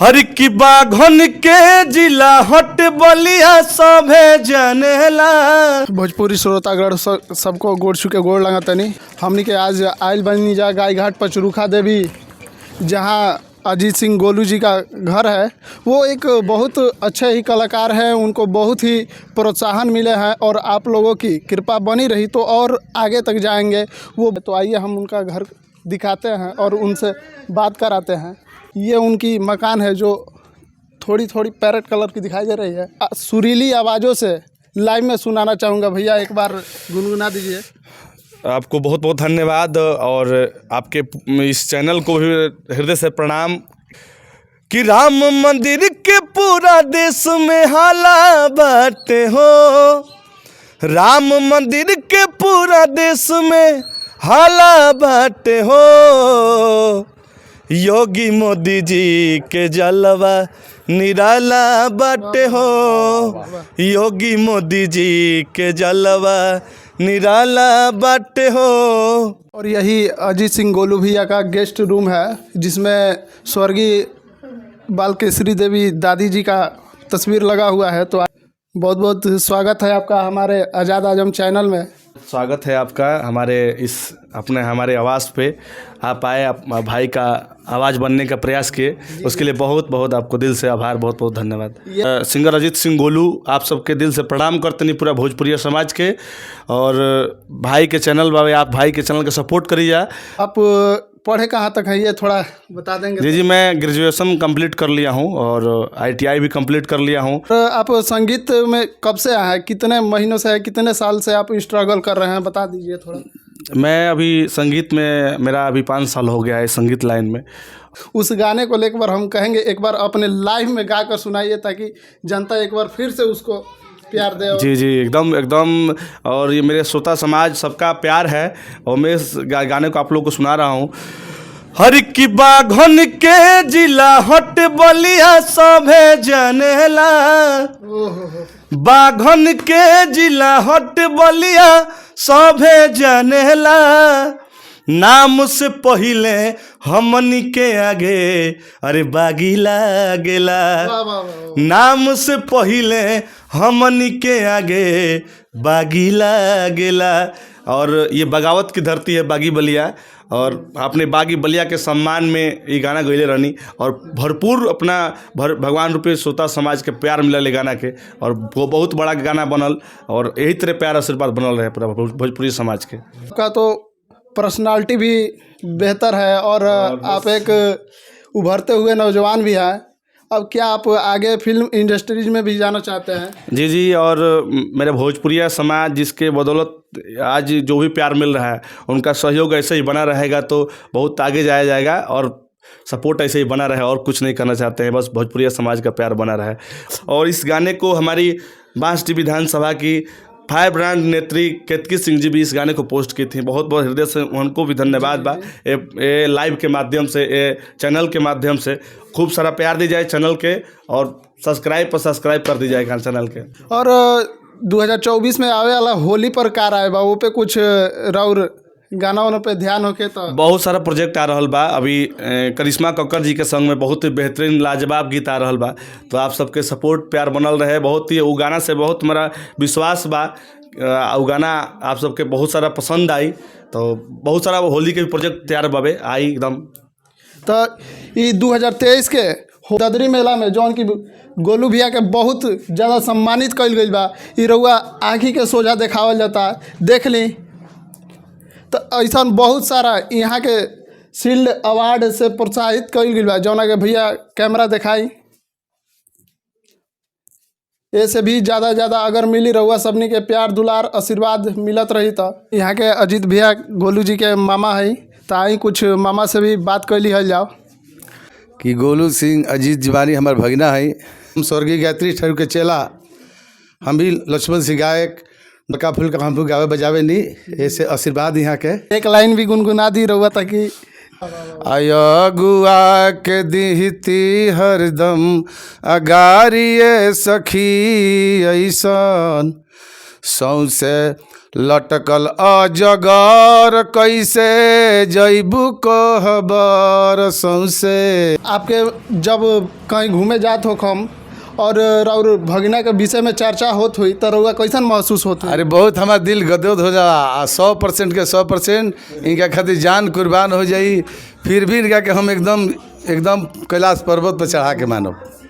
हर की बाघन के जिला हट बलिया सभे जनेला। भोजपुरी श्रोतागण सबको गोड़ छू के गोड़ लगा तनी। हमनी के आज आयल बनी जा गाय घाट पचरुखा देवी, जहाँ अजीत सिंह गोलू जी का घर है। वो एक बहुत अच्छे ही कलाकार हैं, उनको बहुत ही प्रोत्साहन मिले हैं और आप लोगों की कृपा बनी रही तो और आगे तक जाएंगे वो। तो आइए हम उनका घर दिखाते हैं और उनसे बात कराते हैं। ये उनकी मकान है जो थोड़ी थोड़ी पैरेट कलर की दिखाई दे रही है। सुरीली आवाज़ों से लाइव में सुनाना चाहूँगा। भैया, एक बार गुनगुना दीजिए। आपको बहुत बहुत धन्यवाद और आपके इस चैनल को भी हृदय से प्रणाम कि राम मंदिर के पूरा देश में हाला बाटे हो। राम मंदिर के पूरा देश में हाला बाटे हो। योगी मोदी जी के जलवा निराला बाटे हो। योगी मोदी जी के जलवा निराला बाटे हो। और यही अजीत सिंह गोलू भैया का गेस्ट रूम है, जिसमें स्वर्गीय बालकेश्वरी देवी दादी जी का तस्वीर लगा हुआ है। तो बहुत बहुत स्वागत है आपका हमारे आज़ाद आजम चैनल में। स्वागत है आपका हमारे इस अपने हमारे आवाज़ पे आप आए, आप भाई का आवाज़ बनने का प्रयास किए, उसके लिए बहुत बहुत आपको दिल से आभार, बहुत बहुत धन्यवाद। सिंगर अजीत सिंह गोलू आप सबके दिल से प्रणाम करते नहीं पूरा भोजपुरिया समाज के और भाई के चैनल बाबे, आप भाई के चैनल के सपोर्ट करिए। आप पढ़े कहाँ तक है, ये थोड़ा बता देंगे? जी जी, मैं ग्रेजुएशन कंप्लीट कर लिया हूँ और आईटीआई भी कंप्लीट कर लिया हूँ। और आप संगीत में कब से आए हैं, कितने महीनों से है, कितने साल से आप स्ट्रगल कर रहे हैं, बता दीजिए थोड़ा। मैं अभी संगीत में मेरा अभी 5 साल हो गया है संगीत लाइन में। उस गाने को एक बार हम कहेंगे, एक बार अपने लाइव में गा कर सुनाइए ताकि जनता एक बार फिर से उसको प्यार दे। जी जी, एकदम एकदम। और ये मेरे श्रोता समाज सबका प्यार है और मैं इस गाने को आप लोग को सुना रहा हूँ। हर की बाघन के जिला हट बलिया सभे जनेला। ओहो। बाघन के जिला हट बलिया सभे जनेला। नाम से पहिले हमनी के आगे अरे बागी लागेला। वाह वाह वाह! नाम से पहिले हमनी के आगे बागी लागेला। और ये बगावत की धरती है बागी बलिया और अपने बागी बलिया के सम्मान में ये गाना गैले रहनी और भरपूर अपना भर भगवान रूपी श्रोता समाज के प्यार मिलल ये गाना के और वो बहुत बड़ा गाना बनल और यही तरह प्यार आशीर्वाद बनल रहे पूरा भोजपुरी समाज के। आपका तो पर्सनालिटी भी बेहतर है और आप एक उभरते हुए नौजवान भी हैं। अब क्या आप आगे फिल्म इंडस्ट्रीज में भी जाना चाहते हैं? जी जी, और मेरे भोजपुरिया समाज जिसके बदौलत आज जो भी प्यार मिल रहा है, उनका सहयोग ऐसे ही बना रहेगा तो बहुत आगे जाया जाएगा और सपोर्ट ऐसे ही बना रहे और कुछ नहीं करना चाहते हैं, बस भोजपुरिया समाज का प्यार बना रहे। और इस गाने को हमारी बांसडीह विधानसभा की फायर ब्रांड नेत्री केतकी सिंह जी भी इस गाने को पोस्ट की थी। बहुत बहुत हृदय से उनको भी धन्यवाद बा। ए लाइव के माध्यम से, ए चैनल के माध्यम से खूब सारा प्यार दी जाए चैनल के और सब्सक्राइब पर सब्सक्राइब कर दी जाए चैनल के। और 2024 में आवे वाला होली पर कार आए बा, वो पे कुछ राउर गाना वाना पे ध्यान होके तो? बहुत सारा प्रोजेक्ट आ रहल बा अभी। करिश्मा कक्कर जी के संग में बहुत ही बेहतरीन लाजवाब गीत आ रहल बा, तो आप सबके सपोर्ट प्यार बनल रहे। बहुत ही वो गाना से बहुत मेरा विश्वास बा। उ गाना आप सबके बहुत सारा पसंद आई, तो बहुत सारा होली के भी प्रोजेक्ट तैयार बाबे आई एकदम। तो ई 2023 के ददरी मेला में जौन की गोलू भैया के बहुत ज़्यादा सम्मानित कइल गइल बा, ई रउआ आँखी के सोझा देखावल जाता, देख ली। तो ऐसा बहुत सारा यहाँ के शील्ड अवार्ड से प्रोत्साहित कइल गइल बा, जौना के भैया कैमरा देखाई। ऐसे भी ज़्यादा ज़्यादा अगर मिली रउआ सबनी के प्यार दुलार आशीर्वाद मिलत रही। तो यहाँ के अजीत भैया गोलू जी के मामा है, तो आई कुछ मामा से भी बात कैली हल जाओ। कि गोलू सिंह अजीत जीवानी हमार भगिना है। हम स्वर्गीय गायत्री ठाकुर के चेला, हम भी लक्ष्मण सिंह गायक हल्का फुल्का हम भी गावे बजावे नी। ऐसे आशीर्वाद यहाँ के। एक लाइन भी गुनगुना दी रउआ ताकि अगुआ के दिहती हरदम अगारिए सखी, ऐसन सौसे लटकल अजगर कैसे जैबू कहबर सौसे। आपके जब कहीं घूमे जात हो हम और और भगिना के विषय में चर्चा होत हुई तो रउआ कैसन महसूस होत हुई? अरे बहुत हमारा दिल गदगद हो जाला आ 100% के 100% इनका खातिर जान कुर्बान हो जाई, फिर भी इनका के हम एकदम एकदम कैलाश पर्वत पर चढ़ा के मानब।